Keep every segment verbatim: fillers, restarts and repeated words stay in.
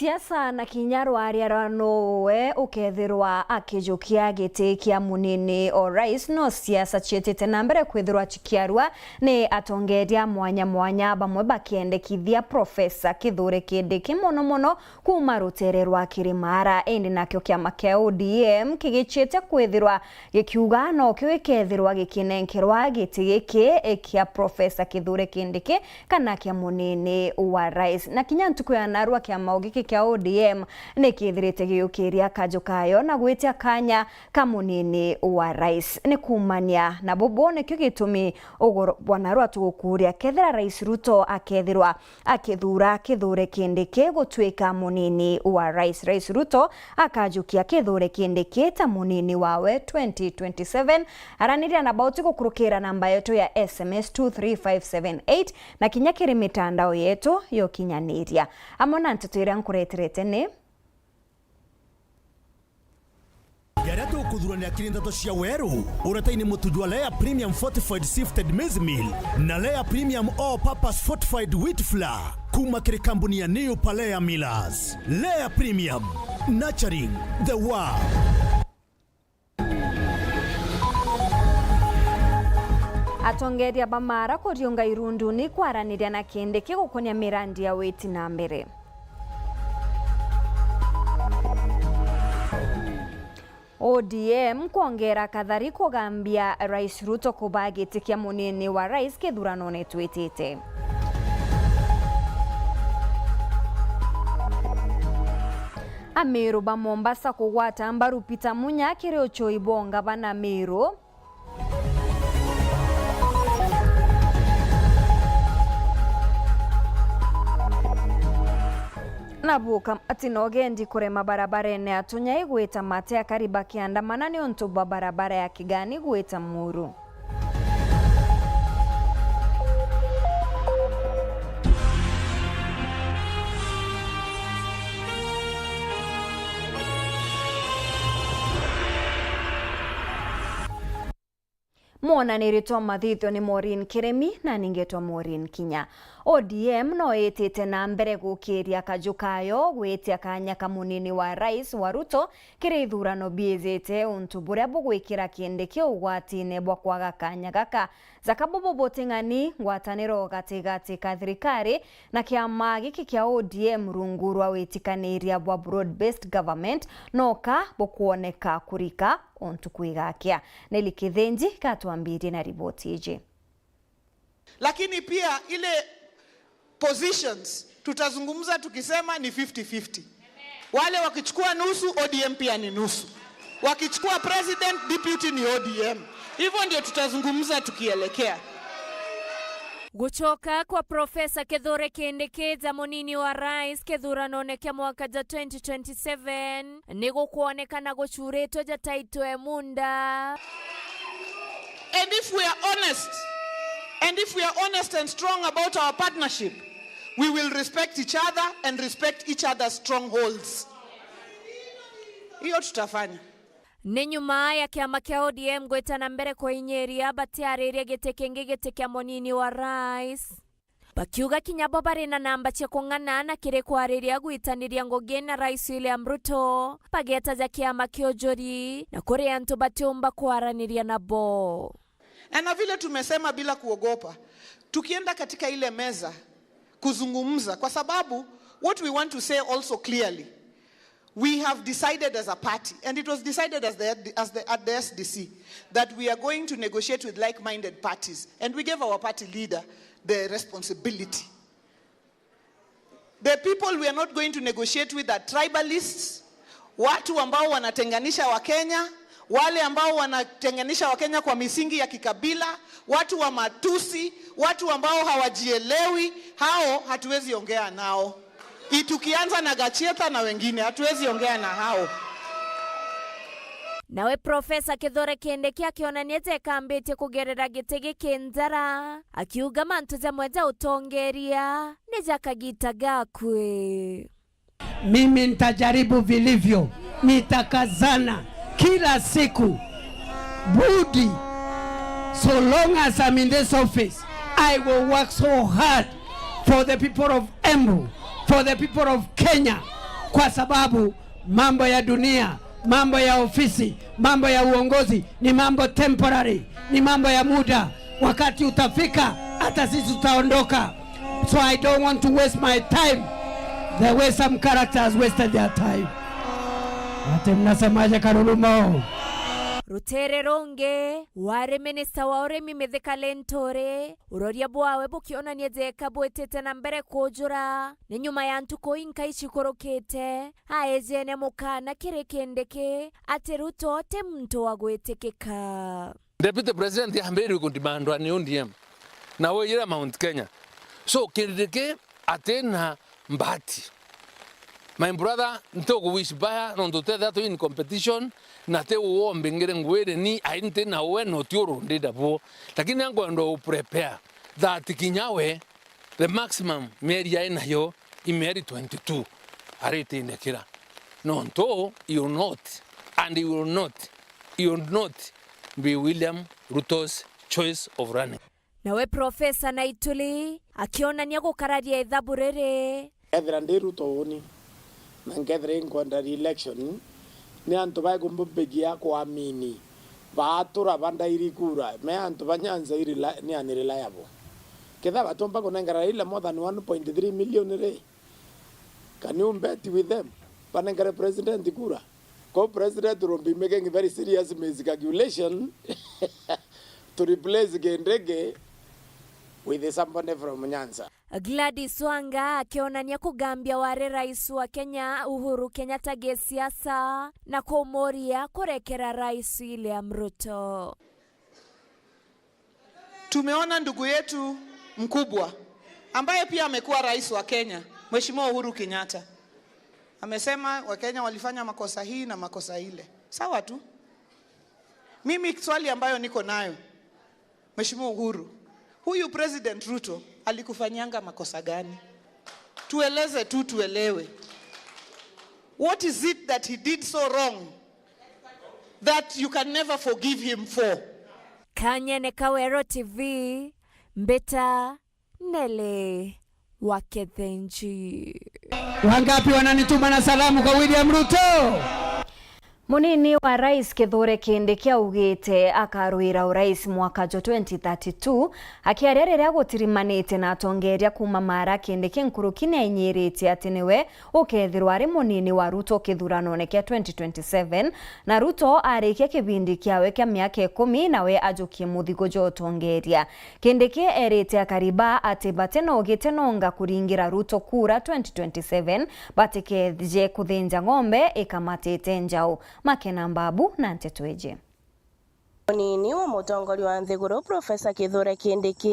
Siasa na kinya rwaria rwa nuwe ukethirwa akijukia giti kia munini o rais, no siasa ciitite na mbere kwithirwa cikiarua ni atongeria mwanya mwanya, bamwe bakiendekithia Profesa Kithure Kindiki mono mono kuma rutere rwa Kirimara. Indi nakio kiama kia O D M kigiciite kwithirwa gikiuga nokio gikethirwa gikinenkerwa giti giki kia Profesa Kithure Kindiki kana kia munini wa rais. Na kinya ntuku ya narua kiama giki kia O D M ni kithirite giukiria kaju kayo na gwitia kanya ka munini wa rais. Ni kumania na bubu nikio gitumi ugoro bwa narua tugukuria kethira Rais Ruto akethirwa akithuura Kithure Kindiki gutuika munini wa rais. Rais Ruto akajukia Kithure Kindiki ta munini wawe twenty twenty-seven. Araniria na bauti gukurukira namba yetu ya S M S two three five seven eight na kinya kiri mitandao yetu ya ukinyaniria. Amwe na nteto iria nkureterete ni Jaria tukuthuranira kiri nteto cia weru, uretaini mutu jwa Lea Premium Fortified Sifted Maize Meal na Lea Premium All Purpose Fortified Wheat Flour kuma kiri kambuni ya New Palea Millers. Lea Premium, nurturing the world. Atongeria ba Mara kuriunga irunduni kwaraniria na Kindiki gukunia mirandi ya witi na mbere. O D M kwongera kathari kugambia Rais Ruto kuba giti kia munini wa rais kithuranone twitite. Amiru ba Mombasa kugwata mbaru Peter Munya kiri ucui bwa ngavana Miru. Na buka ati na ugendi kurema barabarene, atunyai gwita mate akari bakiandamana niuntu bwa barabara ya Kigani gwita Muru. Mwonaniritwa mathithio ni Maureen Kiremi na ningetwa Maureen Kinya. O D M no itite na mbere gukiria kaju kayo gwitia kanya ka munini wa rais wa Ruto kiri ithurano biijite, untu buria bugwikira Kindiki ugwatine bwa kwaga kanya gaka. Jaka bubu buting'ani, ngwataniro gatigati ka thirikari na kiama giki kia O D M rungu rwa witikaniria bwa broad-based government noka bukwoneka kurika o ntuku igakia. Nelly Kithinji katwambirie na riboti iji. Lakini pia ile positions tutazungumza tukisema ni fifty fifty. Wale wakichukua nusu, O D M pia ni nusu. Wakichukua president, deputy ni O D M. Hivyo ndio tutazungumza tukielekea. Gucoka kwa Profesa Kithure Kindiki ja munini wa rais kithuranone kia mwaka ja twenty twenty-seven ni gukwonekana gucuritwe jataitwe munda. And if we are honest, and if we are honest and strong about our partnership, we will respect each other and respect each other's strongholds. Hiyo tutafanya. Ni nyuma ya kiama kia O D M gwita na mbere kuinyiria batiaririe giti kingi, giti kia munini wa rais, bakiuga kinya bo bari na namba cia kung'ana na kiri kwariria gwitaniria ngugi na Rais William Ruto, bageta ja kiama kia ujuri na kuri antu batiumba kwaraniria nabo. Na, na vile tumesema bila kuogopa, tukienda katika ile meza kuzungumza, kwa sababu what we want to say also clearly, we have decided as a party, and it was decided as the, as the, at the S D C, that we are going to negotiate with like-minded parties, and we gave our party leader the responsibility. The people we are not going to negotiate with are tribalists, watu ambao wanatenganisha Wakenya, wale ambao wanatenganisha Wakenya kwa misingi ya kikabila, watu wa matusi, watu ambao hawajielewi, hao hatuwezi ongea nao. I, tukianza na Gacheta na wengine, hatuwezi ongea na hao. Nawe Profesa Kithure Kindiki akionania ta ekambitie kugerera giti giki njara, akiuga mantu jamwe ja utongeria ni ja kagita gakwe. Mimi nitajaribu vilivyo, nitakazana kila siku. Budi, so long as I'm in this office, I will work so hard for the people of Embu, for the people of Kenya, Kwa sababu mambo ya dunia, mambo ya ofisi, mambo ya uongozi ni mambo temporary, ni mambo ya muda. Wakati utafika, hata sisi tutaondoka. So I don't want to waste my time the way some characters wasted their time. Ati mnasemaje, Karuruma? Rutere rungi, wari minista wa urimi Mithika Linturi, uroria bwawe bukionania jeka bwitite na mbere kujura. Ni nyuma ya ntuku inkai cikurukite, aejene mukana kiri Kindiki ati Ruto ti muntu wa gwitikika. Deputy President ambiririe kundimandwa ni O D M na wiyira Mount Kenya. So, Kindiki atina mbati. My brother, ntukuwish baya nontu tethira twi in competition na ti uombe ngire ngwire ni ai nti na we no ti urundida bo. Lakini ankwenda u prepare that kinya we, the maximum mieri ai nayo i mieri twenty-two, aritinekira. Nontu you will not, and you will not, you will not be William Ruto's choice of running. Nawe Profesa Naituli akionania gukararia ithabu riri. Ethira ndi Ruto uuni, na nkethira inkwenda re-election, ni antu baikumbumbigia kwamini, baatura bandairi kura, me antu ba Nyanza irela-, ni unreliable. Ketha batumba kunengera Raila more than one point three million ri, can you bet with them? Banengere president kura? Ko president will be making very serious miscalculation to replace Kindiki with somebody from Nyanza. Gladys Wanga akionania kugambia wari rais wa Kenya Uhuru Kenyatta gisiasa na kumuria kurekera Rais William Ruto. Tumeona ndugu yetu mkubwa ambaye pia amekuwa rais wa Kenya, Mheshimiwa Uhuru Kenyatta, amesema Wakenya walifanya makosa hii na makosa ile. Sawa tu. Mimi swali ambayo niko nayo, Mheshimiwa Uhuru, huyu President Ruto alikufanyianga makosa gani? Tueleze tu tuelewe. What is it that he did so wrong that you can never forgive him for? Kanyene Kawero T V, Mbita Nele wa Kethenji. Wangapi wananituma na salamu kwa William Ruto? Munini wa Rais Kithure Kindiki augite akarwira urais mwaka jwa twenty thirty-two, akiaria riria gutirimanite na atongeria kuuma Mara. Kindiki nkuruki niainyiritie ati niwe ukethirwa ari munini wa Ruto kithuranone kia twenty twenty-seven, na Ruto arikia kibindi kiawe kia miaka ikumi, nawe ajukie muthigu jwa utongeria. Kindiki erite akari ba ati bati na ugite nonga kuringira Ruto kura twenty twenty-seven, batikeje kuthinja ng'ombe ikamatite njau. Makena Mbabu na nteto iji. Munini wa mutongoria wa nthiguru, Profesa Kithure Kindiki,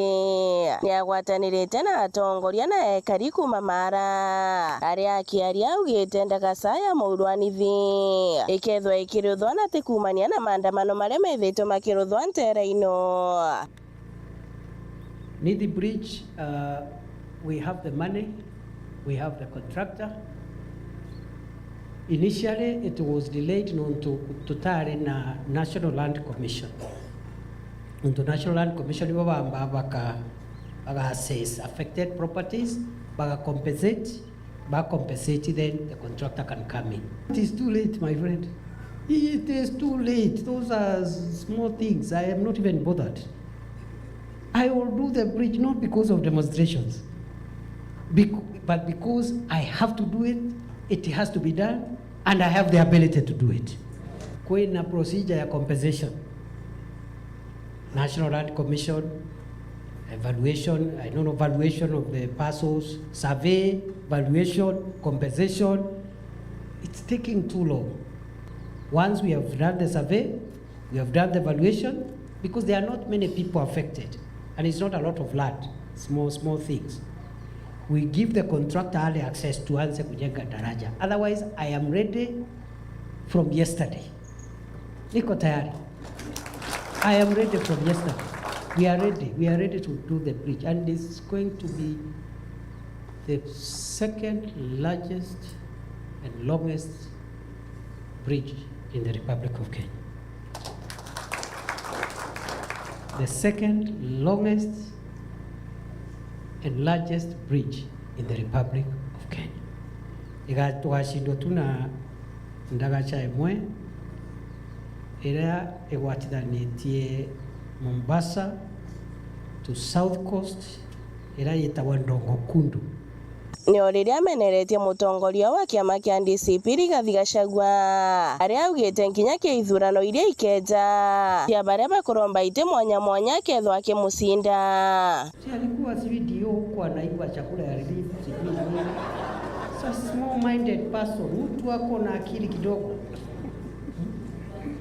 niagwatanirite na atongoria na ekari kuuma Mara, aria akiaria augite ndagasa ya muurwanithi ikethwa ikiruthwa na ti kuumania na maandamano maria methitwe makiruthwa nteere ino. Nithi Bridge, uh, we have the money, we have the contractor. Initially, it was delayed nontu tutari na National Land Commission. Nontu National Land Commission nibo bamba baka, baka assess affected properties, baka compensate, ba compensate, then the contractor can come in. It is too late, my friend. It is too late. Those are s-, small things. I am not even bothered. I will do the bridge not because of demonstrations, bec-, but because I have to do it, it has to be done, and I have the ability to do it. Kwina procedure ya compensation. National Land Commission, evaluation, I don't know, valuation of the parcels, survey, valuation, compensation. It's taking too long. Once we have done the survey, we have done the valuation, because there are not many people affected, and it's not a lot of land, small, small things. We give the contractor early access to anze kujenga daraja. Otherwise, I am ready from yesterday. Niko tayari. I am ready from yesterday. We are ready. We are ready to do the bridge. And it's going to be the second largest and longest bridge in the Republic of Kenya. The second longest and largest bridge in the Republic of Kenya. Iga-, tugacindwa tu na ndagaca imwe iria igwatithanitie Mombasa to South Coast, iria yitagwa Ndongo Kundu. Nio riria ameneretie mutongoria wa kiama kia D C P Rigathi Gachagua, aria augite nkinya kia ithurano iria ikeja, cia baria bakuromba iti mwanya mwanya akethwa akimucinda. Si alikuwa sijui D O huko anaigwa chakula ya relief, sijui nini. It's a small minded person, mtu ako na akili kidogo.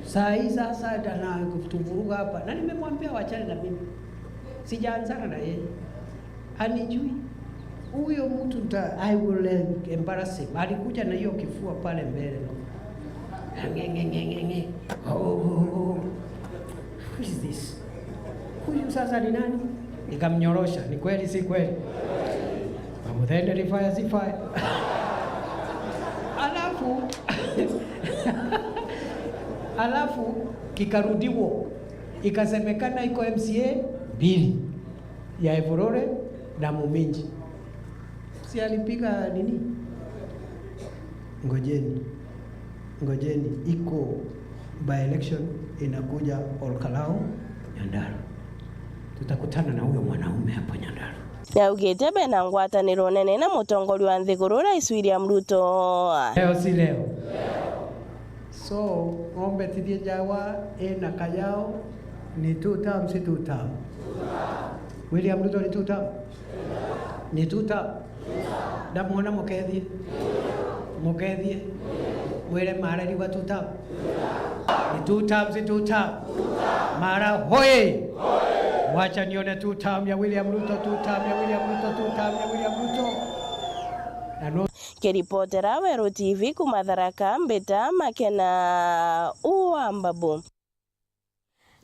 Saa hii sasa anatuvuruga hapa. Na nimemwambia wachane na mimi. Sijaanzana na yeye. Hanijui. Huyo mtu nita-, I will embarrass him. Alikuja na hiyo kifua pale mbele, no? Nge, nge, nge, nge, nge. Oh, oh, oh, oh. Who is this? Huyu sasa ni nani? Nikamnyorosha. Ni kweli, si kweli? Mamuthende ni fire, si fire? Alafu, alafu kikarudiwa. Ikasemekana iko M C A mbili, ya Evurore na Muminji. Si alipiga nini? Ngojeni. Ngojeni. Iko by election inakuja Olkalau, Nyandarua. Tutakutana na huyo mwanaume hapo Nyandarua. Niaugite bena ngwataniro nene na mutongoria wa nthiguru Rais William Ruto. Leo si leo. So, ng'ombe tithie njawa ina kayao, ni two term, si two term? William Ruto ni two term? Ni two term? Ndamwona mukethie. Mukethie. Mwire Mara irigwa two term. Ni two term, si two term? Mara hoye! Wacha nione two term ya William Ruto, two term ya William Ruto, two term ya William Ruto. Na no. Kiripotera Weru T V kuma Tharaka, mbita Makena wa Mbabu.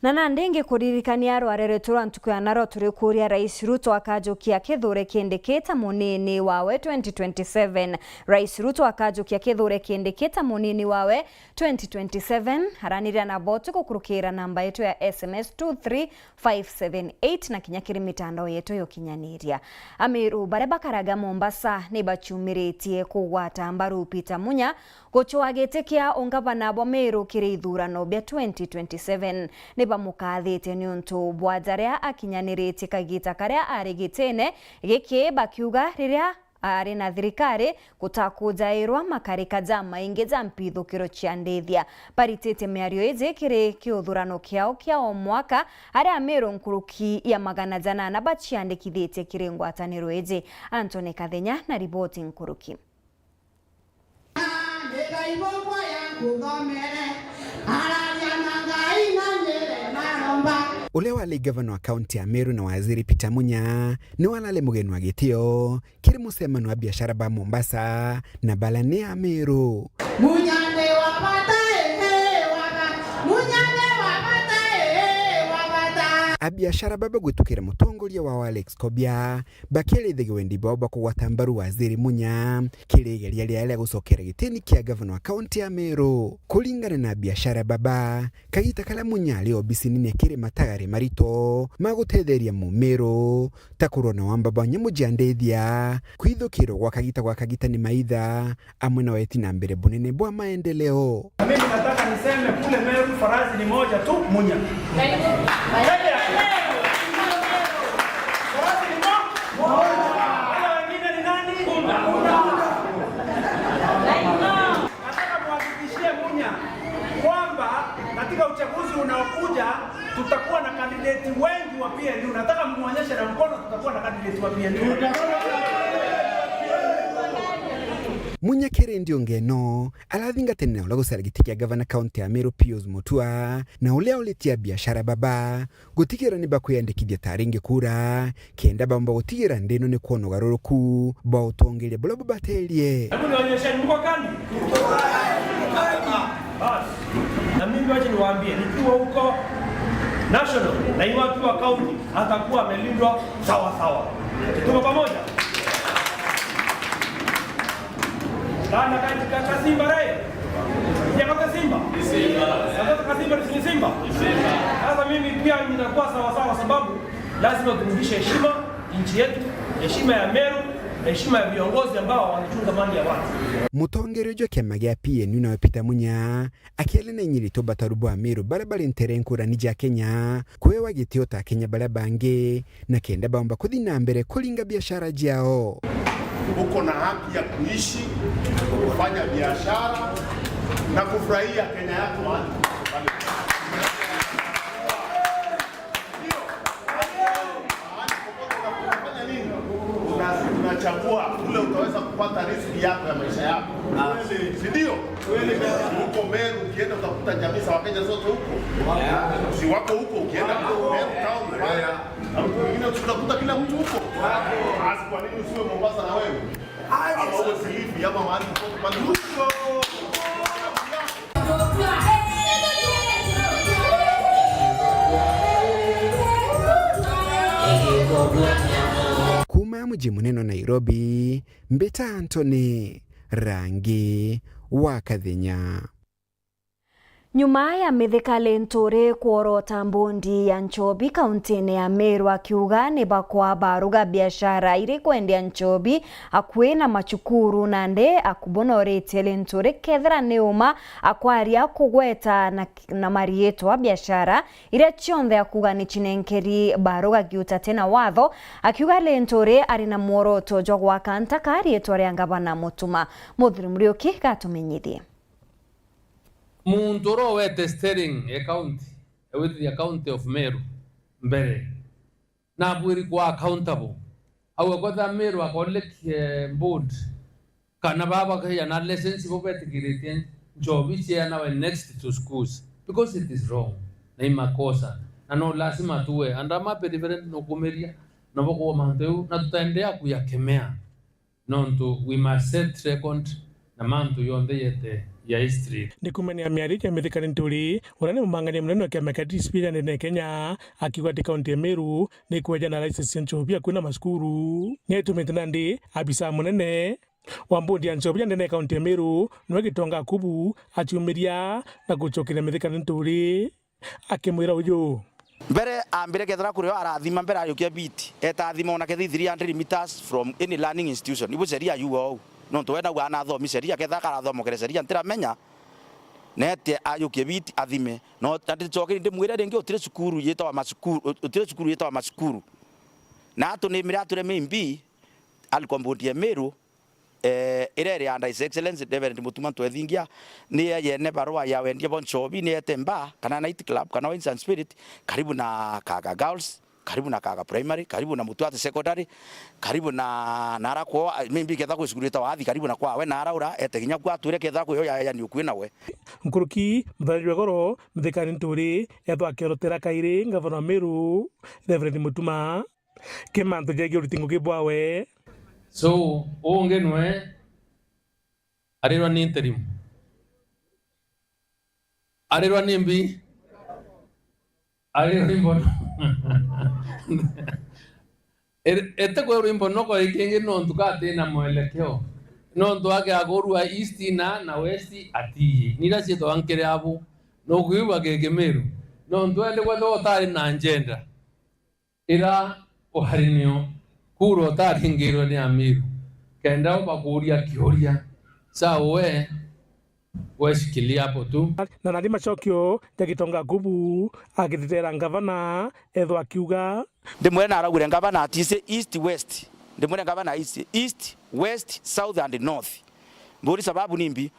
Na nandi ngikuririkania rware rwetu rwa ntuku ya naro, turikuuria Rais Ruto akajukia Kithure Kindiki ta munini wawe twenty twenty-seven. Rais Ruto akajukia Kithure Kindiki ta munini wawe twenty twenty-seven. Araniria na botu gukurukira namba yetu ya S M S two three five seven eight na kinya kiri mitandao yetu ya ukinyaniria. Amiru baria bakaraga Mombasa ni baciumiritie kugwata mbaru Peter Munya gucwaa giti kia ungavana bwa Meru kiri ithurano bia twenty twenty-seven. Ni bamukathite niuntu bwa jaria akinyaniritie kagita karia ari gitine giki, bakiuga riria ari na thirikari gutakujairwa makarika jamaingi ja mpithukiro cia ndithia. Baritite miario iji kiri kiuthurano kiao kia o mwaka, aria Amiru nkuruki ya magana janana baciandikithitie kiri ngwataniro iji. Anthony Kathenya na riboti nkuruki. Uria wari gavana wa kaunti ya Meru na waziri Peter Munya niwe arari mugeni wa gitio kiri mucemano wa biashara ba Mombasa na bala ni Amiru. Munya ni wa bata, ehe, wa ba-, Munya ni wa bata, ehe, wa bata. Abiashara baba gwitukira mutongoria wao Alex Kobia bakiarithagia wendi bwao bwa kugwata mbaru waziri Munya kiri igeria riawe ria gucokera gitini kia gavana wa kaunti ya Meru. Kuringana na abiashara baba, kagita karia Munya ari obisini ni kiri matagari marito ma gutetheria Mumiru, ta kurwa na wamba bwa nyamu cia ndithia, kwithukirwa gwa kagita gwa kagita ni maitha, amwe na weti na mbere bunene bwa maendeleo. Na mimi nataka niseme kule Meru farasi ni moja tu, Munya. Peke yake. Farasi ni mo-, moja. Wale wengine ni nani? Punda. Nataka muhakikishie Munya kwamba katika uchaguzi unaokuja tutakuwa na kandideti wengi wa P N U. Nataka muonyeshe na mkono, tutakuwa na kandideti wa P N U. Munya kiri ndiunga ino, arathingatania na uria gucera giti kia gavana kaunti ya Meru Pius Mutua, na uria uritie abiashara baba gutigira ni bakwiyandikithia ta ringi kura, kenda baumba gutigira ndi ino ni kwona ugaruruku bwa utongeria buria bubaterie. Hebu nionyesheni, mko kani? Basi. Na mimi wacha niwaambie, nikiwa huko national na iwakiwa county, atakuwa amelindwa sawa sawa. Tuko pamoja? Kana ka, ka, ka Simba re? Ya ka Simba? Simba. Ka, ka Simba ni Simba? Simba. Sasa mimi pia ninakuwa sawa sawa, sababu lazima turudishe heshima nchi yetu, heshima ya Meru, Heshima ya viongozi ambao wanachunga mali ya watu. Mutongeria jwa kiama gia P N U nawe Peter Munya akiaria na inyiritwe bataru bwa Meru baria bari ntere nkurani ja Kenya kwewa gitio ta Akenya baria bangi, na kenda baumba kuthi na mbere kuringa biashara jiao. Uko na haki ya kuishi, kufanya biashara na kufurahia Kenya yako mahali popote pale. Ndio. Mahali popote unafanya nini? Una-, unachagua kule utaweza kupata riziki yako ya maisha yako. Si ndio? Huko Meru ukienda utakuta jamii za Wakenya zote huko. Si wako huko, ukienda Meru town pale. Na mtu mwingine utakuta kila mtu huko. Basi kwa nini usiwe Mombasa na wewe? Ama uwe Kilifi, ama mahali popote pale. Kuuma muji munene wa Nairobi, mbita Anthony Rangi wa Kathenya. Nyuma ya Mithika Linturi kworota mbundi ya nchobi kauntine ya Meru akiuga ni bakwa baruga biashara iri kwendia nchobi akui na macukuru, nandi akubonoretie Linturi kethira ni uma akwaria kugweta na, na mariitwa biashara iria cionthe akuga ni cinenkeri baruga giutate na watho, akiuga Linturi ari na mworoto jwa gwaka ntaka riitwa ria ngavana Mutuma. Muthuri Muriuki gatumenyithie. Muntu uria owete steering e county, ewitithia county of Meru mbere, nabwiri kwa accountable. Au akwetha Meru akolekie board, kana baba kaya na license bo betikiritie nchobi cieanawe next to schools, because it is wrong, na i makosa, na no lazima tuwe. And I'm happy Reverend nukumiria, na bokuwa mantu eu, na tutaendelea kuyakemea. Nontu we must set record na mantu yonthe yete ya history. Ndikumenya miario ja Mithika Linturi, uria ni mumangania munene wa kiama kia D C P ja ndene ya Kenya, akiuga ati kaunti ya Meru ni ikweja na license cia nchobi akui na macukuru. Ni aitumite nandi abisa munene wa mbundi ya nchobi ja ndene ya kaunti ya Meru, niwe Gitonga Akubu, aciumiria na gucokeria Mithika Linturi. Akimwira uju. Mbere ambire kethira kuri o arathima, mbere ajukia biti, etathima ona kethira three hundred meters from any learning institution. Ibu sheria yuga ou. Nontu we nauga anathomi sheria, kethira karathomokere sheria ntiramenya, nete ajukie biti athime. No, na ndicokeri ndimwire ringi, utiri cukuru yitawa macukuru, utiri cukuru yitawa macukuru. Na atunimire ature maybe alikuwa mbundi ya Meru, eh, iria iri under His Excellency Reverend Mutuma Ntwethingia, ni yene barua ya wendia bwa nchobi, ni ete bar, kana night club, kana Wines and Spirit, karibu na Kaga Girls, karibu na Kaga Primary, karibu na Mutuati Secondary, karibu na, na ara kwao, maybe ketha kwi cukuru itawa Athi, karibu na kwawe, na ara ura, ete kinya kwa atwire ketha kwi yo ya, ya ni ukui nawe. Nkuruki, muthenya jwa goro, Mithika Linturi, ethwa akiorotera kairi ngavana wa Meru, Reverend Mutuma. Ki mantu jegie uriti ngugi bwawe. So, ungi nwe arirwa ni interim. Arirwa ni mbi. Arirwa ni mbono. Ete kwerwa imbono ko ikingi nontu kati na mwelekeo. Nontu ake agurua east na, na west atiyi. Nira cietwa nkiri abu. Nukwigua kikimiru. Nontu ende kwethwa utari na agenda. Ira wari nio, kura utaringirwe ni Amiru, kenda ubakuria kiuria, sawa we, we shikilia hapo tu. Na nandi macokio ja Gitonga Akubu agithitera ngavana, ethwa akiuga. Ndimwire na araugire ngavana atise east west. Ndimwire ngavana atise east, west, south and north. Mburi sababu ni mbi.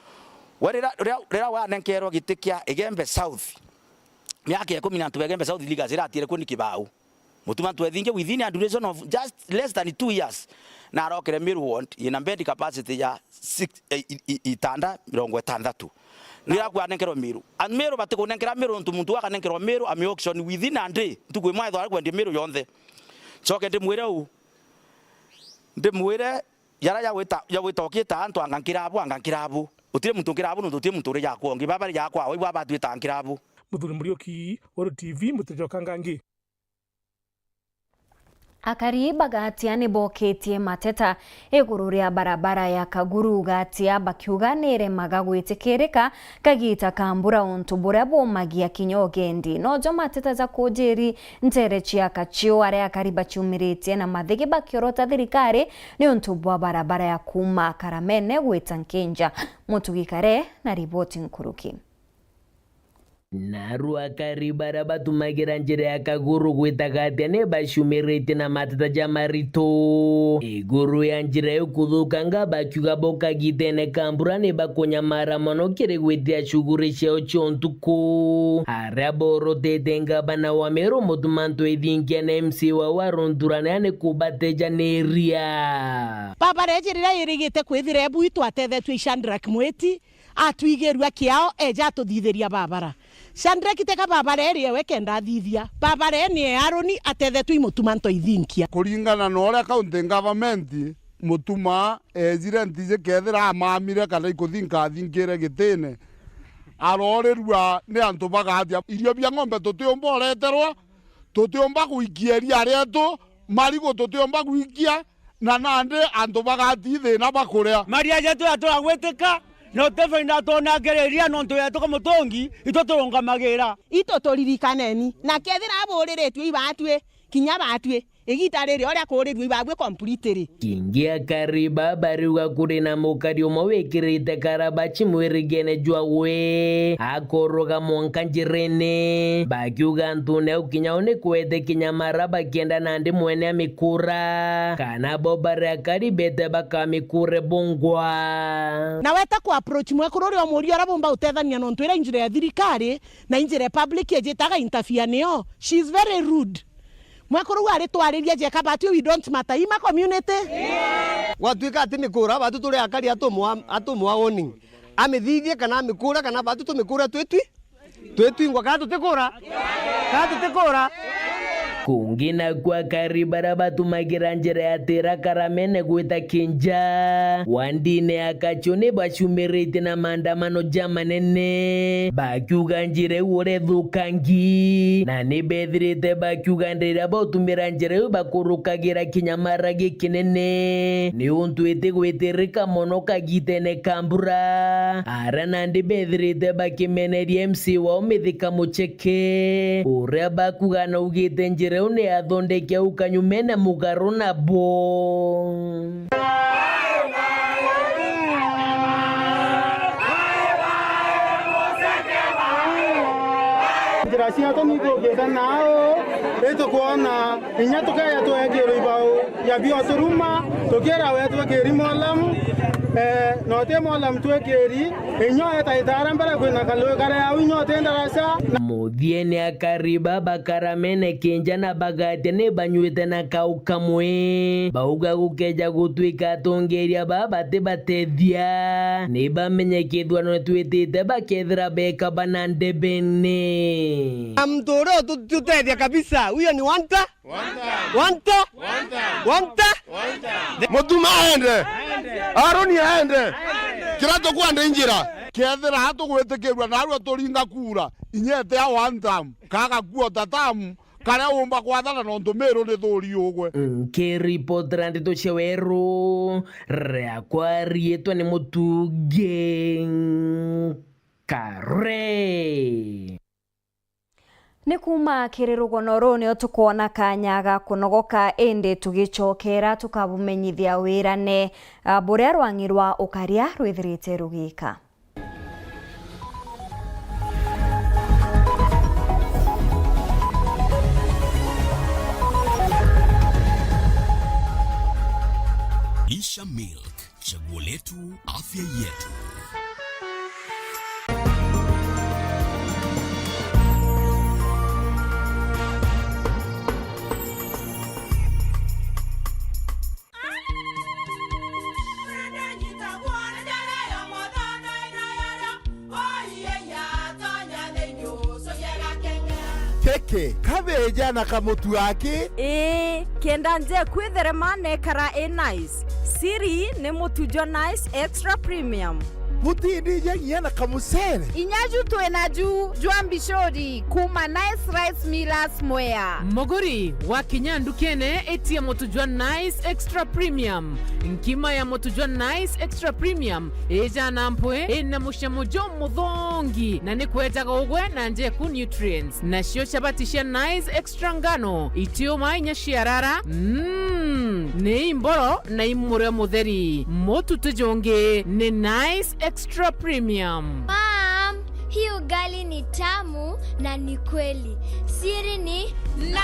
We rira, rira, rira wanenkerwa giti kia Igembe South, miaka ikumi na antu ba Igembe South leaders iratiere kuo ni kibau. Mutuma Ntwethingia within a duration of just less than two years, na arokere Meru ward yina bed capacity ya six, eh, i, i, itanda mirongo itandatu. Nira kwanenkerwa Meru. And Meru batikunenkera Meru ntu muntu akanenkerwa Meru ame auction within a day. Ntuku imwe ethwa ari kwendia Meru yonthe. Coke ndimwire u. Ndimwire yara ya gwita, ya gwita ukita antu anga nkira abo, anga nkira abo. Utire muntu nkira abo nontu utire muntu uri yakwa ungi. Baba ri yakwa, we baba twita nkira abo. Muthuri Muriuki, Weru T V, mutijoka ngangi. Akari ba Gatia ni bokitie mateta iguru ria barabara ya Kaguru Gatia, bakiuga ni iremaga gwitikirika kagita ka mbura untu buria bumagia kinya ugendi. Nojo mateta ja kujiri ntere cia Kachio, aria akari baciumiritie na mathigi bakiorota thirikari ni untu bwa barabara ya kuuma Karamene gwita Nkinja. Mutugi Kare na riboti nkuruki. Narua akari baria batumagira njira ya Kaguru gwita Gatia ni baciumiritie na mateta ja maritu iguru ya njira iu kuthukanga, bakiuga bo kagitene ka mbura ni bakunyamara mono kiri gwitia shughuli ciao cia untuku. Aria borotete ngavana wa Meru Mutuma M'Ethingia na M C A wao wa Runturania ni kubatejaniria. Barabara iji riria irigite kwithira ebu itwatethetue i Shadrack Mwiti, atwigirua kiao, eja atuthithiria barabara. Shadrack teka barabara iri ewe kenda athithia. Barabara ii ni ya Aroni, atethetue i Mutuma M'Ethingia. Kuringana na uria county government, Mutuma ejire ntiji kethira amamire kana ikuthinka athinkire gitine, arorirua ni antu ba Gatia. Irio bia ng'ombe tutiumba ureterwa, tutiumba gwikia iria rietu, marigu tutiumba gwikia, na nandi antu bagati thina bakuria. Maria jetu jaturagwitika, na uti faida twonakiriria nontu yetu ka mutungi, itu turungamagira. Itu turirikaneni, na kethira aburiritue ibatwi, kinya batwi, igita riri uria kurirue ibabwi completely. Kingi akari ba bariuga kuri na mukari umwe wikirite karabachi mwirigene jwa gwi, akoruga mwanka njirene, bakiuga antune au kinya u ni kwete kinya mara bakienda nandi mwene amikura, kana bo bari akari bete bakamikure bungwa. Na weta ku approach mwekuru uria umuria uria bumba utethania nontu ira injira ya thirikari na injira ya public ejitaga interfere nio. She is very rude. Mwekuru uu aritwariria jeka batu, we don't matter. Ima community. Gwatuika ati mikura, batu turi akari atumwa, atumwa warning. Amithithie kana amikura, kana batu tumikura twitwi, twitwingwa kana tutikura, kana tutikura. Kungi naku akari baria batumagira njira ya Tira Karamene gwita Kinja, wandine ya Kachu ni bacumiritie na maandamano jamanene, bakiuga njira iu urethukangi, na ni bethirite bakiuga ndiria bautumira njira iu bakurukagira kinya maragi kinene, niuntu itigwitirika mono kagitene ka mbura. Aria nandi bethirite bakimeneria M C A wao Mithika Mucheke, uria bakuga naugite njira iu ni athondeke au kanyumene mugaru nabo. Njira cietu ni ithukite nau, itukwona inya tukeja twekirwa ibau ya bioturuma, tukira we twikiri molamu, eh, na uti molamu twikiri, inya etaitaara mbere kwina kalui karia au inya uti ndaraca. Muthiene akari baba Karamene Kinja na Bagatia ni banyuite na kau kamwe. Bauga gukeja gutwika atongeria baba batibatethia, ni bamenye kithurano twitite bakethira beka bana ndebene. Na mtu uria utu-, tutethia kabisa, huyo ni Wanta. Wanta. Wanta. Wanta. Wanta. Mutuma aende. Aroni aende. Kira tukwenda injira. Kethira tugwitikirua narua turinga kura, inyete a one term, kaga kuota term, karia umba kwathana nontu Miru ni thuri ugwe. Nkiripotera ndeto cia weru, riakwa riitwa ni Mutungi Kare. Ni kuuma kiri rugono ruu nio tukwona kanya ga kunogoka, indi tugicokera tukabumenyithia wirane, a, buria rwang'i rwa ukaria rwithirite rugika. Lisha Milk, chaguo letu, afya yetu. Keke, kabeja na kamutu aki. Ii, kenda nje kwitherema nekara i nice. Siri ni mutu jwa Nice Extra Premium. Butindije nginya na kamucere. Inya ju twi na ju jwa mbicuri kuuma Nice Rice Millers Mwea. Muguri, wakinya ndukene, itia mutu jwa Nice Extra Premium. Nkima ya mutu jwa Nice Extra Premium ijana mpwi, ina mucamo jumuthongi, na ni kwejaga ugwe na njeku nutrients. Nacio chabati cia Nice Extra ngano, itiuma inya ciarara, mm, ni imboro na imurio mutheri. Mutu ti jungi, ni Nice Extra Premium. Mom, hii ugali ni tamu na ni kweli. Siri ni Nice.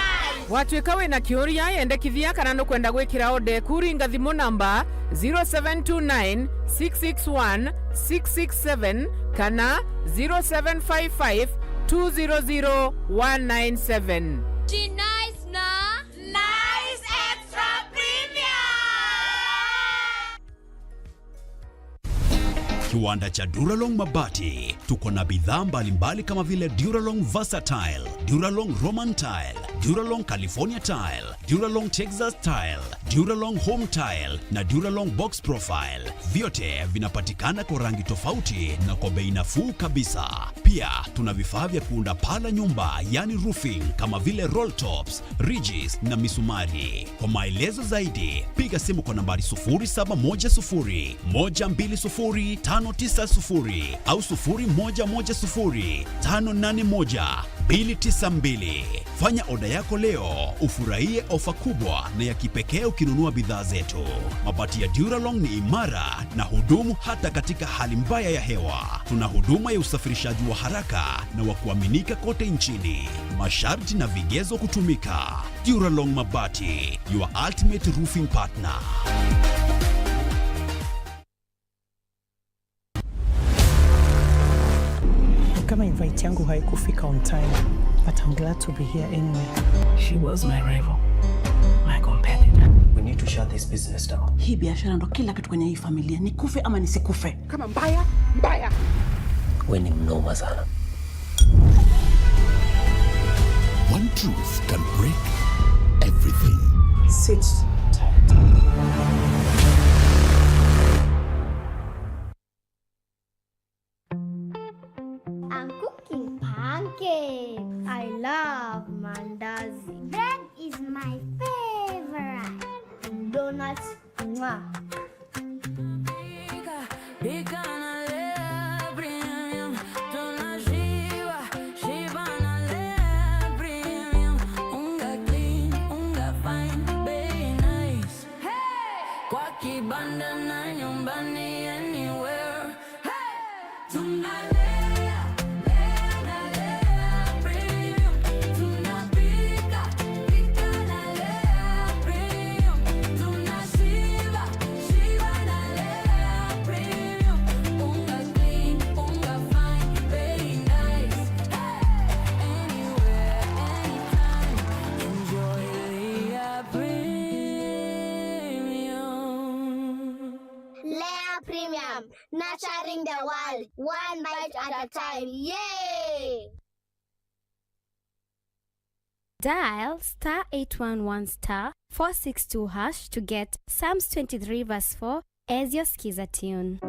Watuika wina kiuria, yendekithia kana nukwenda gwikira order eku, ringa thimu namba zero seven two nine, six six one, six six seven kana zero seven five five, two zero zero, one nine seven. Ti Nice na Nice Extra Premium. Kiwanda cha Duralong Mabati. Tuko na bidhaa mbalimbali kama vile Duralong Versatile, Duralong Roman Tile, Duralong California Tile, Duralong Texas Tile, Duralong Home Tile na Duralong Box Profile. Vyote vinapatikana kwa rangi tofauti na kwa bei nafuu kabisa. Pia tuna vifaa vya kuunda paa la nyumba, yani roofing, kama vile roll tops, ridges na misumari. Kwa maelezo zaidi, piga simu kwa nambari sufuri saba moja sufuri, moja mbili sufuri, tano tisa sufuri au sufuri moja moja sufuri, tano nane moja, mbili tisa mbili. Fanya oda yako leo, ufurahie ofa kubwa na ya kipekee ukinunua bidhaa zetu. Mabati ya Duralong ni imara na hudumu hata katika hali mbaya ya hewa. Tuna huduma ya usafirishaji wa haraka na wa kuaminika kote nchini. Masharti na vigezo kutumika. Duralong Mabati, your ultimate roofing partner. Kama invite yangu haikufika on time, but I'm glad to be here anyway. She was my rival, my competitor. We need to shut this business down. Hii biashara ndo kila kitu kwenye hii familia, nikufe ama nisikufe. Kama mbaya, mbaya. We ni mnoma sana. One truth can break everything. Sit tight. I'm cooking pancakes. I love mandazi. Bread is my favorite. Donuts, mwah. Pika, pika na Lea Premium. Tunashiba, shiba na Lea Premium. Unga clean, unga fine, bei nice. Hey! Kwa kibanda na nyumbani, anywhere. Hey! Tunalea, lea na Lea Premium. Tunapika, pika na Lea Premium. Tunashiba, shiba na Lea Premium. Unga clean, unga fine, bei nice. Hey! Anywhere, anytime. Enjoy Lea Premium. Lea Premium, nurturing the world, one bite at a time. Yay! Dial star eight one one star four six two hash to get Psalms twenty-three verse four as your Skiza tune.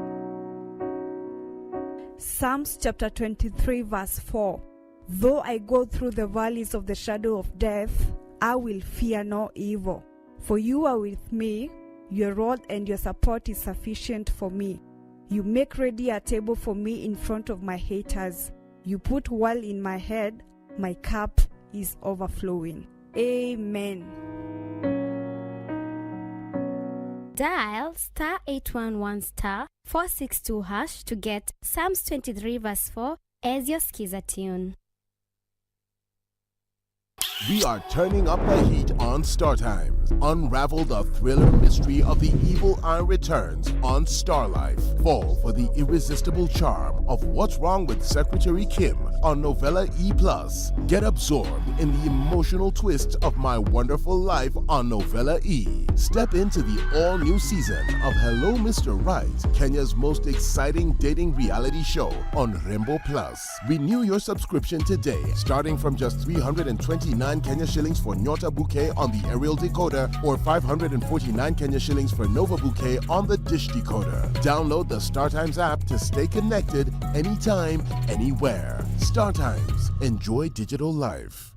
Psalms chapter twenty-three verse four. Though I go through the valleys of the shadow of death, I will fear no evil. For you are with me, your rod and your support is sufficient for me. You make ready a table for me in front of my haters. You put oil in my head, my cup is overflowing. Amen. Dial star eight one one star four six two hash to get Psalms twenty-three verse four as your Skiza tune. We are turning up the heat on Star Times. Unravel the thriller mystery of the evil eye returns on Star Life. Fall for the irresistible charm of What's Wrong with Secretary Kim on Novella E plus. Get absorbed in the emotional twist of My Wonderful Life on Novella E. Step into the all-new season of Hello Mister Right, Kenya's most exciting dating reality show on Rembo Plus. Renew your subscription today, starting from just three hundred and twenty-nine Kenya shillings for Nyota Bouquet on the aerial decoder or five hundred and forty-nine Kenya shillings for Nova Bouquet on the dish decoder. Download the StarTimes app to stay connected anytime, anywhere. StarTimes. Enjoy digital life.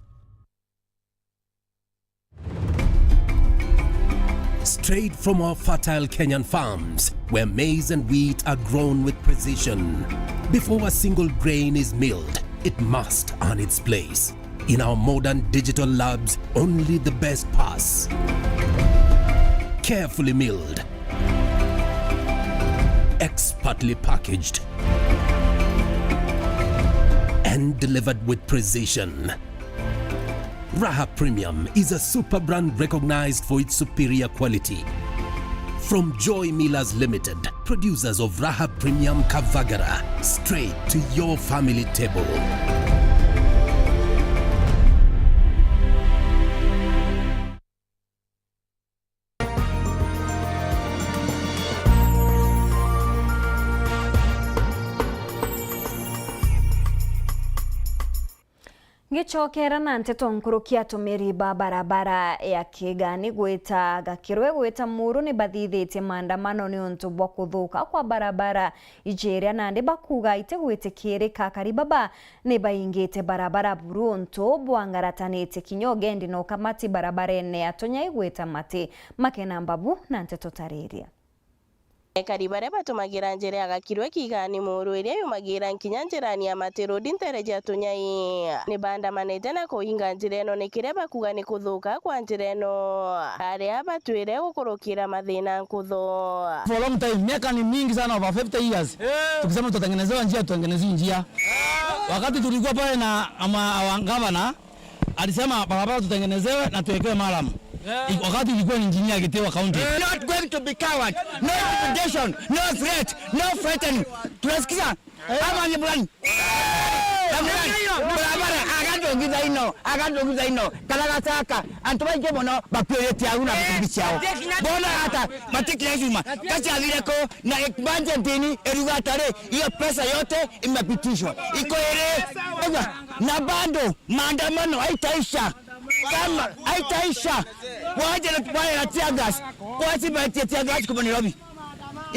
Straight from our fertile Kenyan farms, where maize and wheat are grown with precision. Before a single grain is milled, it must earn its place. In our modern digital labs, only the best pass. Carefully milled, expertly packaged, and delivered with precision. Raha Premium is a super brand recognized for its superior quality. From Joy Millers Limited, producers of Raha Premium Kavagara, straight to your family table. Ngicokera na nteto nkuruki, atumiri ba barabara ya Kigani gwita Gakirwe gwita Muru ni bathithitie maandamano ni untu bwa kuthuka kwa barabara ijiria, nandi bakuuga itigwitikirika akari baba ni baingite barabara buru untu bwangaratanite kinya ugendi na ukamati barabarene ya Tunyai gwita Mati. Makena Mbabu na nteto tariria. Ekari baria batumagira njira ya Gakirwe Kigani Muru iria yumagira nkinya njirani ya Mati Road ntere cia Tunyai ni baandamanite na kuinga njira ino ni kiria bakuga ni kuthuka kwa njira ino, aria batwire gukurukira mathina nkutho. For a long time, miaka ni mingi sana, over fifty years. Tukisema tutatengenezewa njia, tutengenezewe njia. Wakati tulikuwa pale na ama, our governor, alisema barabara tutengenezewe na tuwekewe malam. Yeah. Ik-, wakati ilikuwa ni engineer Githiwa County. Not going to be coward. No intimidation, no threat, no frightening. Tunasikiza? Ama ni bulani. Na bulani. Barabara, agatongitha ino, agatongitha ino. Kala gataka, antu baingi mono bapiurite au na bitumbi ciao. Bona hata matikira cuma. Kaciathire ko na budget ini, eruga atari, hiyo pesa yote imepitishwa. Iko iri. Na bado maandamano haitaisha. Kama haitaisha, waje na, waje na tear gas. Waje na tear gas kuma Nairobi.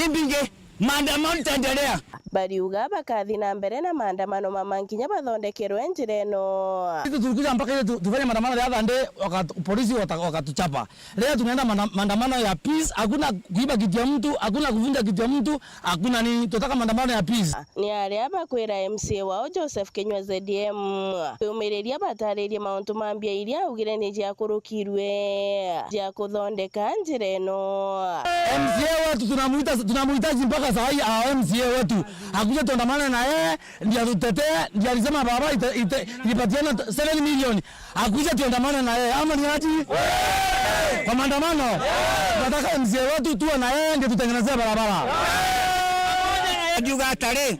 Imbingi, maandamano itaendelea. Bariuga bakathi na mbere na maandamano mama nkinya bathondekerwe njira ino. Sisi tulikuja mpaka ile tu-, tufanye maandamano ya Sunday, wakatu-, polisi wata-, wakatuchapa. Leo tunaenda maanda-, maandamano ya peace, hakuna kuiba kitu ya mtu, hakuna kuvunja kitu ya mtu, hakuna nini. Tunataka maandamano ya peace. Ni aria bakwira M C A wao Joseph Kinyua Z M. Yumiriria bataririe mauntu ma mbia iria augire ni ciakurukirwe cia kuthondeka njira ino. M C A wetu tunamuita-, tunamuhitaji mpaka saa hii, ah, M C A wetu. Akuje tuandamane na yeye, ndiye atutetee, ndiye alisema baba ite-, ite-, ilipatiana seven million. Akuje tuandamane na yeye, ama ni aje? Kwa maandamano. Tunataka M C A wetu tuwe na yeye ndio tutengenezee barabara. Akiuga atari,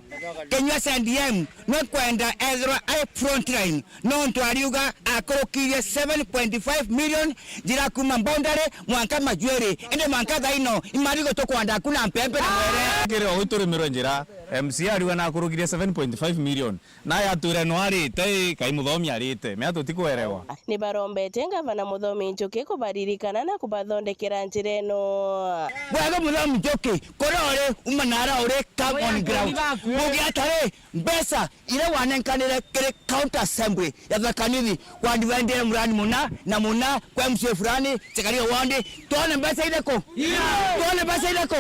Kinyua C D M ni kwenda ethirwa ai front line, nontu ariuga akurukirie seven point five million njira kuma boundary mwanka Majuiri, indi mwanka thaino imarigo tukwanda kuna mpembe na mwere. Kiri o turimirwe njira, M C A ariuga na akurukirie seven point five million. Naye atwire no arite, ii, kai Muthomi arite. Mea tutikwerewa. Ni barombete Ngavana Muthomi Njuki kubaririkana na kubathondekera njira ino. Bwega Muthomi Njuki, kuria uri, uma nara uri, come on ground. Mugi atari, mbeca iria wanenkanire kiri county assembly ya Tharaka Nithi, kwa divide murani muna na muna, kwa M C A fulani, Chekaria ward, tuone mbeca iriku? Tuone mbeca iriku?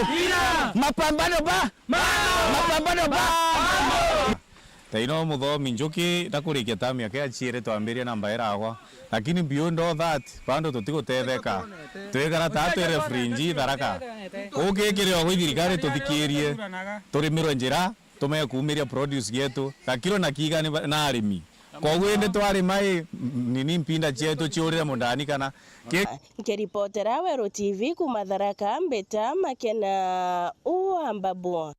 Mapambano ba? Mapambano ba? Taino Muthomi Njuki ndakurikia term yake ya chiere twambiria na mbaira agwa. Lakini beyond all that, bado tutigutetheka. Twikara ta twi refugee Tharaka. Ukikire o gwi thirikari tuthikirie. Turimirwe njira, tume kuumiria produce gietu. Gakirwe na Kigani ba-, na arimi. Koguo indi twarima i, m-, nini mpinda cietu ciurire mundani kana ki-. Nkiripotera Weru T V kuma Tharaka, mbita Makena wa Mbabu.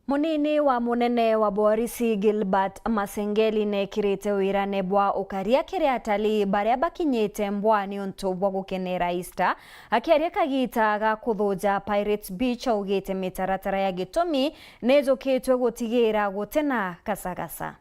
Munini wa munene wa borisi Gilbert Masengeli nekirite wirane bwa ukaria kiri atalii baria bakinyite mbwa niuntu bwa gukenera Easter, akiaria kagita ga kuthuja Pirates Beach, augite mitaratara ya gitumi nijukitwe gutigira gutena gasagasa.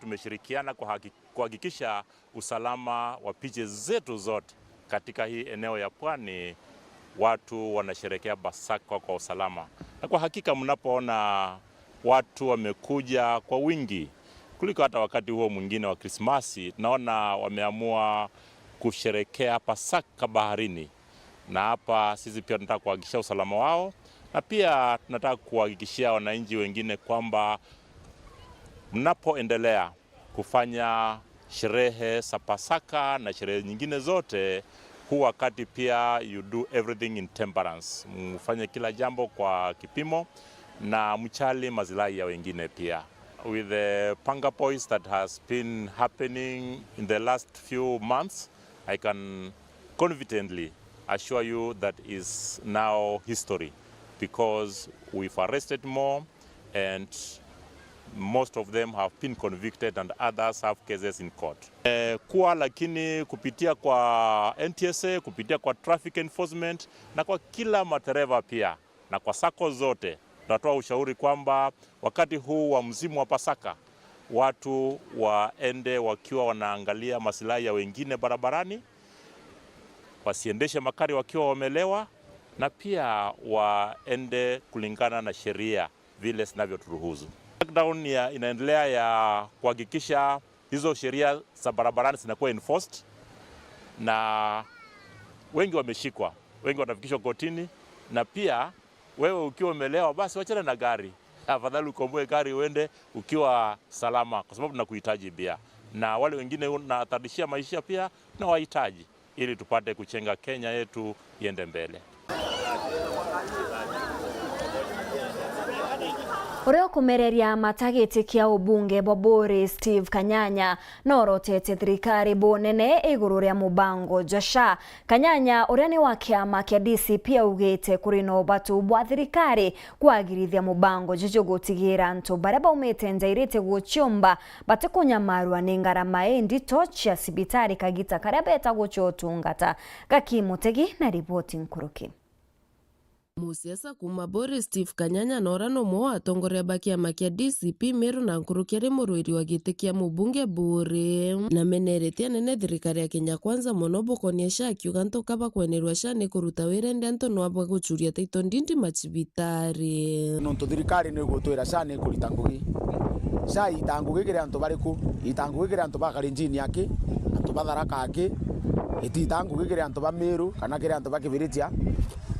Tumeshirikiana kuhaki-, kuhakikisha usalama wa beaches zetu zote katika hii eneo ya pwani, watu wanasherehekea Pasaka kwa usalama. Na kwa hakika mnapoona watu wamekuja kwa wingi kuliko hata wakati huo mwingine wa Krismasi. Tunaona wameamua kusherekea Pasaka baharini, na hapa sisi pia tunataka kuhakikishia usalama wao, na pia tunataka kuhakikishia wananchi wengine kwamba mnapoendelea kufanya sherehe za Pasaka na sherehe nyingine zote, huu wakati pia you do everything in temperance. Mfanye kila jambo kwa kipimo na mchali maslahi ya wengine pia. With the panga poise that has been happening in the last few months, I can confidently assure you that is now history, because we've arrested more and most of them have been convicted and others have cases in court. Eh, kuwa lakini kupitia kwa N T S A, kupitia kwa traffic enforcement na kwa kila madereva pia na kwa sacco zote, tunatoa ushauri kwamba wakati huu wa msimu wa Pasaka, watu waende wakiwa wanaangalia maslahi ya wengine barabarani, wasiendeshe magari wakiwa wamelewa, na pia waende kulingana na sheria vile zinavyoturuhusu. Lockdown ya, inaendelea ya kuhakikisha hizo sheria za barabarani zinakuwa enforced, na wengi wameshikwa, wengi watafikishwa kotini, na pia wewe ukiwa umelewa, basi wachana na gari. Afadhali ukomboe gari uende ukiwa salama, kwa sababu tunakuhitaji pia. Na wale wengine unahatarishia maisha pia, tunawahitaji ili tupate kujenga Kenya yetu iende mbele. Uria ukumereria mata giti kia ubunge bwa Buuri, Steve Kanyanya, norotete thirikari bunene iguru ria mubango jwa SHA. Kanyanya, uria ni wa kiama kia D C P, augite kuri na ubatu bwa thirikari kwagirithia mubango juju gutigira antu baria baumite nja iriti guciumba batikunyamarua ni ngarama indito cia cibitari kagita karia beta gucua utungata. Gaki Mutegi na riboti nkuruki. Musiasa kuuma Buuri, Steve Kanyanya, nora numwe wa atongoria ba kiama kia D C P Meru na nkuruki ari murwiri wa giti kia mubunge Buuri, na meneretie anene thirikari ya Kenya Kwanza mono bukonia SHA, akiuga antu ka bakwenerwa SHA ni kuruta wira, indi antu nwa bagucuria title deed macibitari. Nontu thirikari ni igutwira SHA ni ikurita ngugi. SHA iita ngugi kiri antu bariku? Iita ngugi kiri antu ba Kalenjin aki, antu ba Tharaka aki, itiita ngugi kiri antu ba Meru kana kiri antu ba Kibiritia.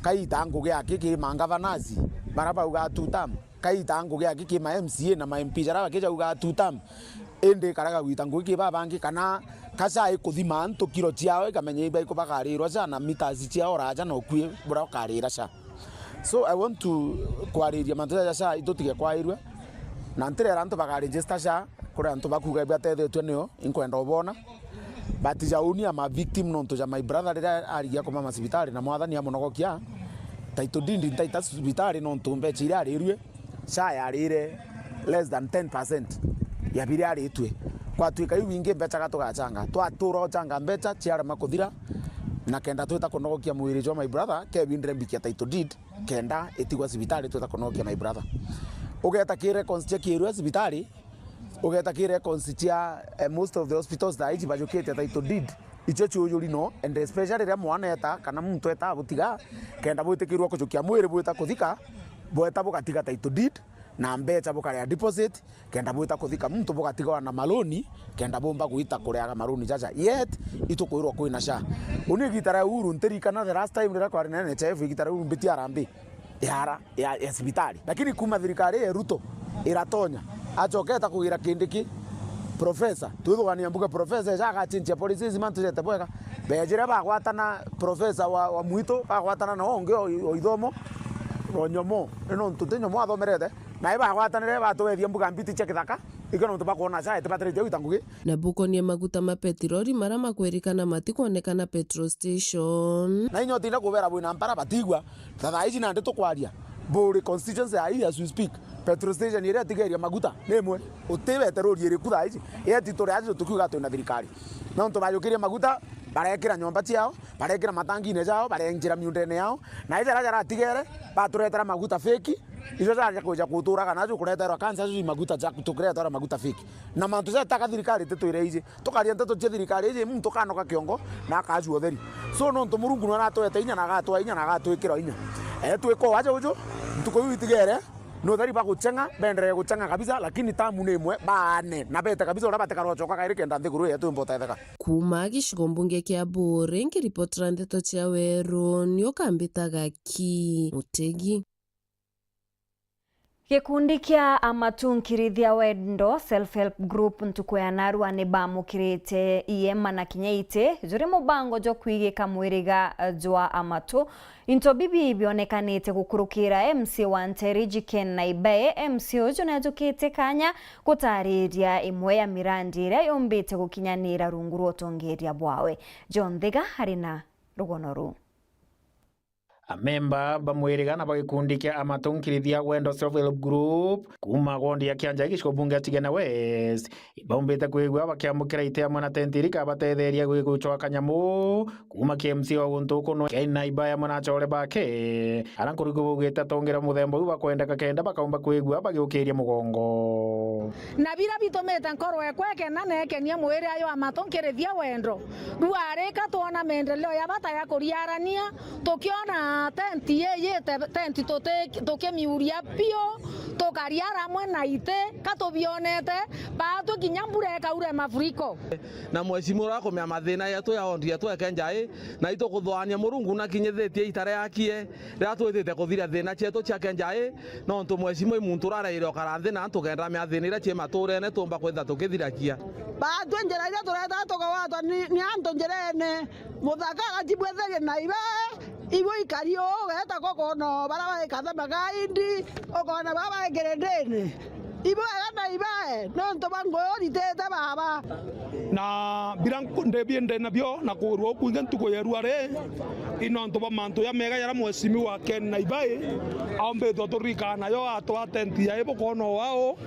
Ka iita ngugi aki ki mangavanasi bara baugaa two term? Ka iita ngugi aki ki ma M C A na ma M P jara bakija ugaa two term? Indi karaga gwita ngugi ki babangi, kana ka SHA ikuthima antu kiro ciao, ikamenya iba ikubagarirwa SHA na meters ciao raja na ukui bura ukarira SHA. So I want to kwariria mantu jaja SHA itutige kwairua, na ntirera antu baka register SHA kuri antu bakuga batethetue nio, inkwenda ubona. But ja uni ama victim nontu ja my brother riria arigia kumama cibitari na mwathani amunogokia, title deed ntaita cibitari nontu mbecha iria arirue, SHA yarire less than ten percent ya biria aritue. Gwatuika iu ingi mbecha ga tugachanga, twatura uchanga mbecha ciarema kuthira, na kenda twita kunogokia mwiri jwa my brother, kebindire mbikia title deed, kenda itigwa cibitari twita kunogokia my brother. Ugeta ki records cia kirua cibitari, ugeta ki records cia, eh, most of the hospitals thaa iji bajukite title deed, icio ciujuri no, and especially riria mwana eta kana muntu eta butiga, kenda bwitikirwa kujukia mwiri bwita kuthika, bweta bugatiga title deed na mbecha bukarea deposit, kenda bwita kuthika muntu bugatigwa na maloni, kenda bumba gwita kuriaga maloni jaja. Yet itukwirwa kwina SHA. Uni igita ria Uhuru ntirikana the last time riria kwari na N H I F, igita riu mbiti harambee yara ya, ya cibitari. Lakini kuma thirikari ya Ruto iratonya, acoketa kugira Kindiki, professor, twithugania mbuga professor eja agachinchia policies, mantu jete bwega. Bejire bagwatana professor wa, wa mwitu, bagwatana na ungi o, o ithomo, o nyomo, ni nontu ti nyomo athomerete, na ibagwatanire batwethia mbuga mbiti cia kithaka, Ikio nontu bakwona ca itibatirite gwita ngugi. Na bukonie maguta ma petirori mara makwerikana matikwonekana petrol station. Na inya utinda kubera bwina mpara batigua. Ta thaa ici nandi tukwaria, buri constituency ya ii as we speak, petrol station iria itigeria maguta ni imwe. Utibete rori iriku thaa ici. Yeti turi aji tukiuga twina thirikari. Nontu bajukirie maguta, barekira nyomba ciao, barekira matangine jao, barenjira miundene yao, na ija jaria jaratigere, baturetera maguta feki, ijo jaja kwija kuturaga najo, kureterwa kansa, ju maguta ja, tukireterwa maguta feki. Na mantu jataka thirikari ititwire iji. Tukaria nteto cia thirikari iji, muntu kanoka kiongo na akajua utheri. So, nontu Murungu nwe aratwete inya na agatwa inya na agatwikira inya. E, twika uaja uju, ntuku iu itigere, ni utheri bagucheng'a, benderee gucheng'a kabisa, lakini tamu ni imwe, baane, na bete kabisa uria batikarochoka kairi kenda nthiguru yetu imba utetheka. Kuuma gicigo mbunge kia Buuri, nkiripotera ndeto cia Weru, ni ukambitaga ki Mutegi. Gikundi kia amatunkirithia wendo Self Help Group ntuku ya narua ni bamukirite iema na kinya iti juri mubango jwa kwigika mwiriga jwa amatu. Into bibi bionekanite gukurukira M C A wa Nteere Iji Ken Naibai. M C A uju ni ajukite kanya gutariria imwe ya mirandi iria yumbite gukinyanira rungu rwa utongeria bwawe. John Thiga ari na rugono ruu. Amemba ba mwiriga na ba gikundi kia amatunkirithia wendo Self Help Group kuuma wondi ya Kianjai gicigo bunge ya Tigania West ibaumbite kwigua bakiamukira iti amwe na tenti irikabatetheria gwigucwa kanyamu kuuma ki M C A wa guntu kuno Ken Naibai amwe na achore bake. Ara nkuruki baugite atongera muthemba uu bakwendeka kenda bakaumba kwigua bagiukiria mugongo. Na bira bitumite nkoro ekwa ikena na ikenie mwiri ayo amatunkirithia wendo. Rwarika twona maendeleo ya bata ya kuriarania, tukiona tenti ii yite tenti tuti-, tukimiuria piu, tukariara amwe na iti, ka tubionete, baatwi kinya mbura ikaura mafuriko. Na mheshimiwa urakumenya mathina yetu ya ondi yetu eke njai, na itukuthwania Murungu na kinyithitie itare akie, riria twithite kuthira thina cietu ciake njai, nontu mheshimiwa i muntu uraraire ukara nthi na antu kenda mea thina iria cii maturene tumba kwitha tukithirakia. Baatwi njira iria tureta tukagwatwa ni, ni antu njirene, muthaka agacibwetheria na ibe, ibu ikari uu ugeta kokona baria baikathama gaindi, ukona baria baikirindini. Ibu wega na ibae, nontu bwa ngugi uritite baba. Na bira nku-, ndebi ndena bio na kuurua ukwingi ntuku ya irua ri, i nontu bwa mantu jamega jaria mheshimiwa Ken Naibai aumbitwe turirikana nayo atwa tenti ya ibu kona wao,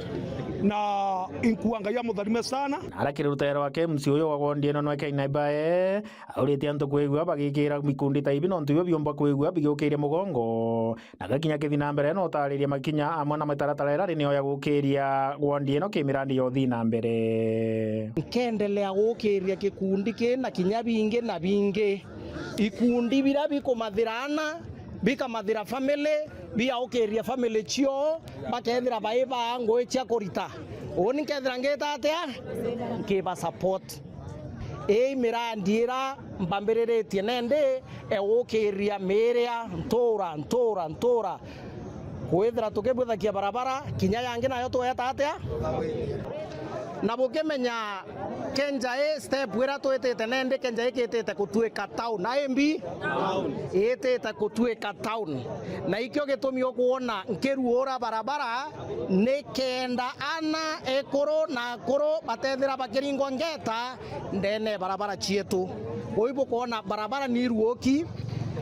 na inkua Ngai amutharime sana. Na arakiri rutero rwake M C A uyu wa wondi ino nwe Ken Naibai auritie antu kwigua bagikira mikundi ta ibi nontu ibio biumba kwigua bigiukiria mugongo. Na gakinya kithi na mbere no utaririe makinya amwe na mitaratara ira ri nio ya gukiria wondi ino ki mirandi ya uthii na mbere. Nkendelea gukiria gikundi ki na kinya bingi na bingi. Ikundi biria bikumathira ana, bikamathira family, biaukiria family cio, bakethira bai ba ngugi cia kurita. Uuni nkethira ngita atia? Nkiba support. Ii mirandi ira mbambiriritie nendi egukiria miiria ntura, ntura, ntura. Kwithira tukibwithakia barabara, kinya yangi nayo tweta atia? Na bukimenya Kenjai step ira twitite nendi, Kenjai kitite kutuika town. Na imbi? Itite kutuika town. Na ikio gitumi ukwona nkiruura barabara, ni kenda ana ekuru na akuru batethira bakiringwa ngeta ndene ya barabara cietu. Uu ibukwona barabara ni iruuki,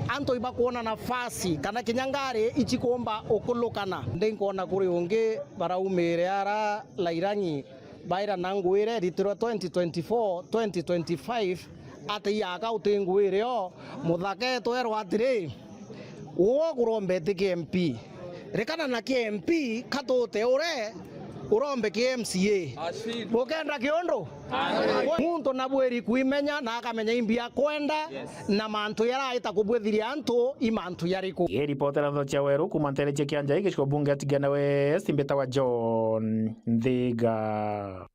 antu ibakwona nafasi kana kinya ngari icikumba ukulukana. Ndi nkwona kuri ungi baraumire ara Lairangi baira na nguire ritirwa twenty twenty-four, twenty twenty-five, ati yaka uti nguire o, muthaka etwerwa atiri, Uu kuromba iti ki M P. Rekana na ki M P, ka tuute ure, urombe ki M C A. Ashindwe. Ukenda kiundu? Aye. Muntu nabwiri kwimenya na akamenya imbi akwenda, yes, na mantu yaraita kubwithiria antu i mantu yariku. Ii ripoti ya Nthochi ya Weru kuuma nteere cia Kianjai gicigo bunge ya Tigania West, mbitawa John Nthiga.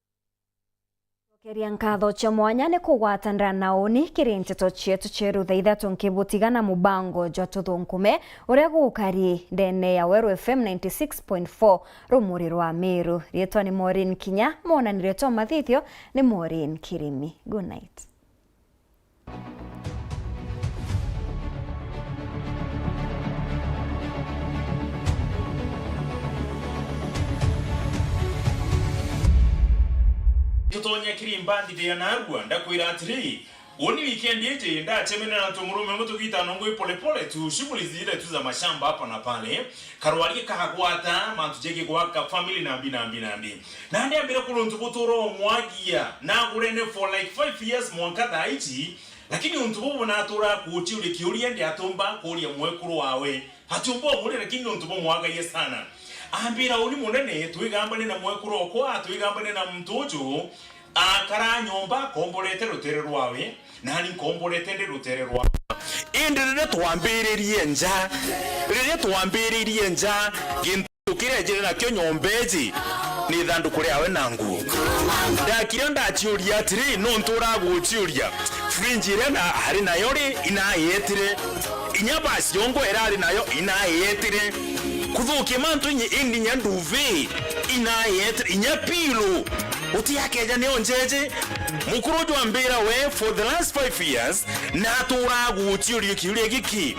Cokeria nkatho cia mwanya ni kugwatanira na uni kiri nteto cietu cieru thaa ithatu nkibutiga na mubango jwa Tuthunkume uria gukari ndene ya Weru F M ninety six point four, rumuri rwa Meru. Riitwa ni Maureen Kinya, mwonanirie twa mathithio ni Maureen Kirimi. Good night. Tonya kiri mbandi ya narua, ndakwira atiri, uni weekend iji ndachemene na tumurume umwe tugita nongo i polepole tu, shughuli zile tu za mashamba hapa na pale. Karwari kagwata mantu jegi gwaka family na mbi na mbi na mbi. Na ndiambire kuri untu butura umwagia, nagurene for like five years mwanka thaa iji, lakini untu bubu natura kuchiuria kiuria ndiatumba kuria mwekuru wawe. Atiumba umuri, lakini nontu bumwagaie sana. Ambira, uni munene, twigambane na mwekuru okwa, twigambane na muntu uju, akara nyomba, akomborete rutere rwawe, nani nkomborete ndi rutere rwawe. Indi riria twambiririe nja, riria twambiririe nja, gintu kiria ejire nakio nyomba iji, ni ithanduku riawe na nguo. Ndakira ndachiuria atiri, nontu uraguchiuria, fridge iria na, ari nayo ri, inaayetire. Inya basiongo irari nayo inaayetire. Kuthukia mantu inyi, indi inya nduvi inaayetire. Inya pilo. Uti akeja nio njeje. Mukuru uju ambira we, for the last five years, naturaa guchiuria kiuria giki.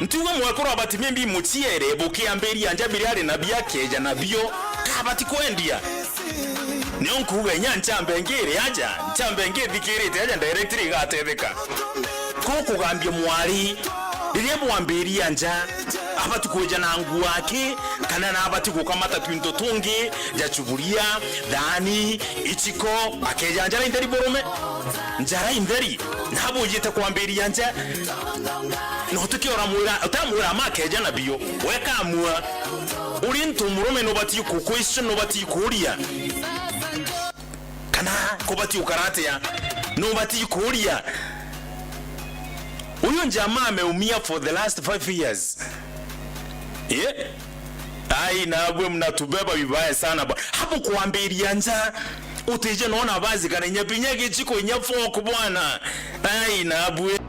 Ntiuga mwekuru abati maybe muchiere bukiambiria nja biria ari nabio akeja nabio. Kabati kwendia. Nio nkuuga inya nchambe ngiri aja, nchambe ngithikirite aja directly igatetheka. Ko kugambia mwari, riria bwambiria nja, abati kwija na nguo aki, kana na abati gukamata twinto tungi, ja chuburia, thaani, ichiko, akeja njara intheri burume. Njara intheri, na bujite kwambiria nja. No tukiora mwira, utamwira ma akeja nabio, wekamua. Uri ntu murume nubati ku question, nubati kuuria. Kana kubati gukara atia? Nubati kuuria. Uyu jamaa ameumia for the last five years. Eh? Ai, nabwe mnatubeba vibaya sana bwana. Hapo kwambiria nja, utije naona vazi kana inya binya gichiko inya fork bwana. Ai, nabwe.